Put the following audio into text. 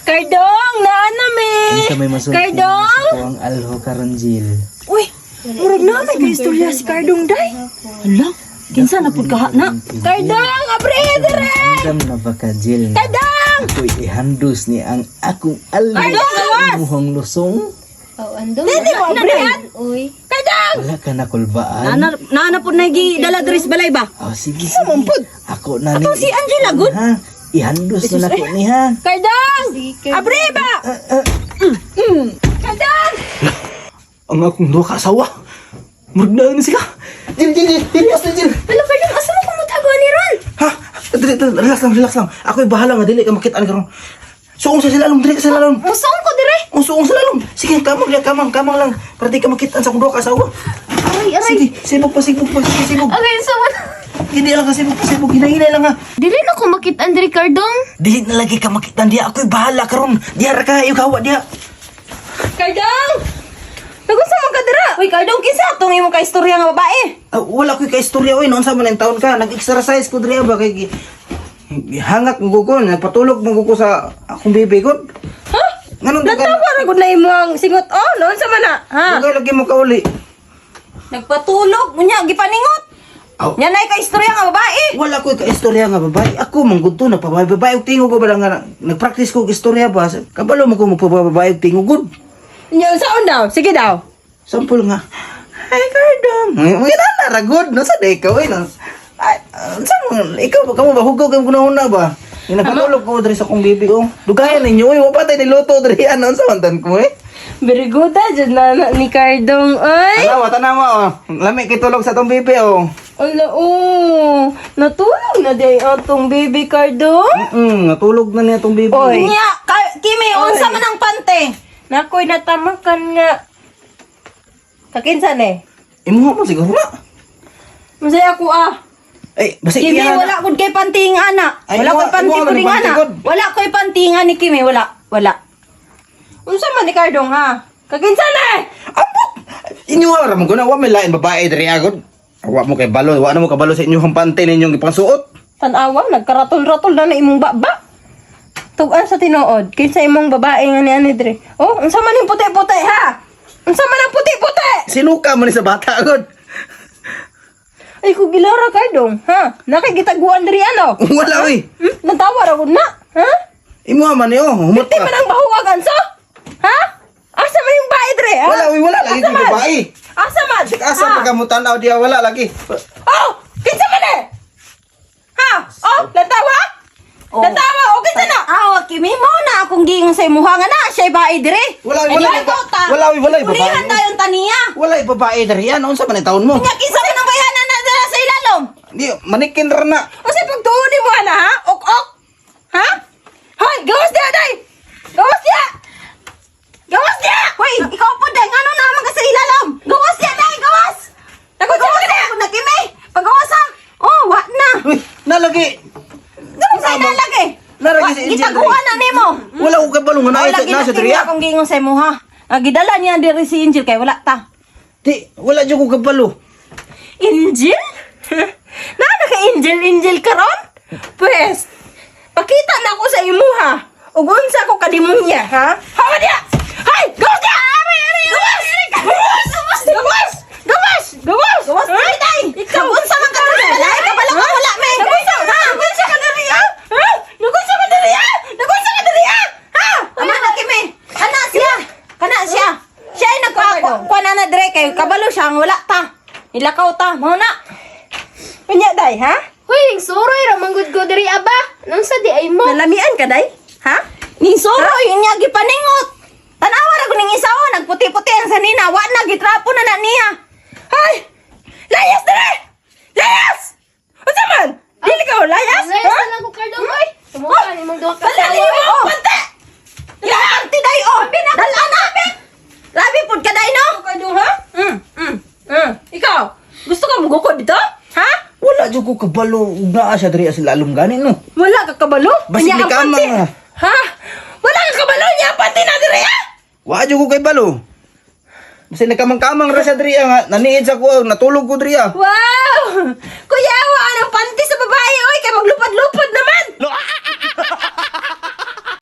Kardong, naa na mi. Unsa may masulti Kardong! sa ko ang alho karon, Jill? Uy, murag na may kaistorya si Kardong day. Hala, kinsa na pud kaha na? Kardong, abre dire. Andam na ba ka, Jill? Kardong! Ako'y ihandos ni ang akong alho Kardong, gawas! imuhang lusong. Oh, andong. Dili mo abrihan. Uy. Kardong! Wala ka na kulbaan. Naana naana pud na gidala diri sa balay ba? Oh, sige, sige. Ako na ni. Atong si Angela, good. Ha? Ihandos na nako ni ha. Kardong! Sige, Abre ba? Kardong! Ang akong duha ka asawa. Murag na sila. Jill, Jill, Jill, Jill, basta, Jill. Hala, Kardong, asa mo ko mutago ni Ron? Ha? Dili, dili, relax lang, relax lang. Ako'y bahala nga dili ka makitaan karon. Suong sa silalom, dili ka sa lalom. Musaon ko dire. Ang suong sa lalom. Sige, kamang lang, kamang, kamang lang. Para di ka makitaan sa akong duha ka asawa. Aray, aray. Sige, sibog pa, sibog pa, sige, sibog. Okay, so what? Hindi lang ka, sibog pa, sibog. Hinay-hinay lang ha. Dili na ko makitaan diri, Kardong. Dili na lagi ka makitaan diha. Ako'y bahala karon. Diha ra ka, iyo kawa diha. Kardong! Nagunsa man ka dira? Uy, Kardong, kinsa atong imong kaistorya nga babae? Ah, wala ko'y kaistorya oy. Noon sa man ang taon ka, nag-exercise ko diri ba kay hangak mo ko, nagpatulog mo ko sa akong baby ko. Ha? Nganong dugan? Natawa ra gud na imong singot oh, noon sa man na, ha? Dugay lagi mo kauli. Nagpatulog, unya gipaningot. Aw. Nya nay kaistorya nga babae. Wala ko'y kaistorya nga babae. Ako manggod to, nagpababae og tingog ko ba lang nga nagpractice ko og istorya ba. Kabalo mo ko magpababae og tingog gud. Nya unsaon daw? Sige daw. Sampol nga. Hi, Cardong. Mga na ragod no sa day ka oy no. Ay, unsa mo ikaw ba kamo ba hugaw kay gunahon na ba? Nga nagpatulog ko diri sa akong baby oh. Dugayan ninyo oy, wa pa tay niluto diri ano unsa man tan ko eh. Very good ah, jud na na ni Kardong oy. Tanawa, tanawa oh. Lami kay tulog sa atong baby oh. Ala oh, natulog na day atong baby Kardong. Natulog na niya atong baby. Oy. Nya, Kimi, unsa man ang pante? Nakoy natamakan nga. Kakinsa ne? Imuha mo siguro na. Masaya ako ah. Ay, basta Kimi, iya na. wala gud kay panting ana. Ay, Wala koy panty imuha man puding ni panty ana. gud. Wala koy pantingan ni Kimi, wala. Wala. Unsa man ni Kardong ha? Kakinsa ne? Ambot! Inyo ra mo guna wa may lain babae diri agod. Wa mo kay balo, wa na mo kabalo sa inyong pante ninyong gipangsuot. Tanawa, nagkaratol-ratol na na imong baba. Tugan sa tinuod, kinsa imong babae nga ni ani dre. Oh, unsa man yung puti-puti ha? Unsa man ang puti-puti? Sinuka man ni sa bata agod. Ay ko gilara Kardong, ha? Nakigitaguan diri ano? Wala oy. Hmm? Natawa ra gud na, ha? Imuha man ni oh, humot Di ka. man ang bahuwag anso? Ha? Asa man yung bae dre, ha? Wala oy, wala lagi Asa kay man? babae. Asa man? Asa Ha? pa ka mo tan-aw diha wala lagi. Oh, kinsa man eh? Ha? Oh, lantawa? Oh. Lantawa, o kinsa na? Aw, Kimi, mo na akong giingon sa imuha nga na siya bae dire. Wala, Ay, wala, di ba, ta? wala, wala, wala, babae. Ulihan tayon taniya. Wala babae diri ano unsa man ang taon mo? Nya kinsa man ang bayanan na dala sa ilalom? Di manikin ra na. Unsay pagtuon nimo ana ha? Ok-ok? Ha? Hoy, gawas diha day. Gawas diha. Gawas diha. Hoy, ikaw po dai ngano naman ka sa ilalom? Gawas diha dai, gawas. Nagunsa Gawas man ka na na Kimi. Pagawas ha. Oh, wa na. Uy, nalagi. Ganun sa ilalagi. Nalagi si Angel. Gitaguan na nimo. Wala ko kabalo nga Wala naa na sa gina diri. Kimi akong giingon sa imuha. Ah, gidala niya diri si Angel kay wala ta. Di, wala jud ko kabalo. Angel? Na naka Angel Angel karon? Pwes, pakita na ako sa imuha. Ug unsa ko kadimunya, ha? Hawa diha. Hay, gawas diha. Aray, aray, gawas. Gawas! Gawas! Gawas! Gawas! Gawas Ha? dai dai. Ikaw, Unsa man ka diri? Wala kabalo ka wala me. Nagunsa? Ha? Nagunsa ka diri, ha? Ha? Nagunsa ka diri, ha? Nagunsa ka diri, ha? Ha? Ama na Kimi. Kana siya. Kana siya. Siya ay nagpa kuan na dire kay kabalo siya ang wala ta. Ilakaw ta mao na. Unya day, ha? Hoy, suroy ra manggod ko diri aba. Nunsa di ay mo? Nalamian ka day? Ha? Ning suroy niya gipaningot. Tanawa ra ko ning isa oh, nagputi-puti ang sanina, wa na gitrapo na na niya. Hay! Layas dire! Layas! Unsa man? Dili ka layas? Layas Ha? na lang ko Kardong oy. Tumuka ni mong duha ka Dala asawa, nimo oy. ang pante! Ya ante day oh. Dala na. Labi pud ka day no. Kardong ha? Ikaw, gusto ka mugukod dito? Ha? Wala jud ko kabalo ug naa siya diri sa lalom gani no. Wala ka kabalo? Basig Unya ni ang kamang, pante. ah. Ha? Wala ka kabalo niya ang pante na dire ha? Wa jud ko kay balo. Basta nagkamang-kamang ra siya diri nga naniid sa ko natulog ko diri. Wow! Kuya, wa ang panty sa babae oy kay maglupad-lupad naman.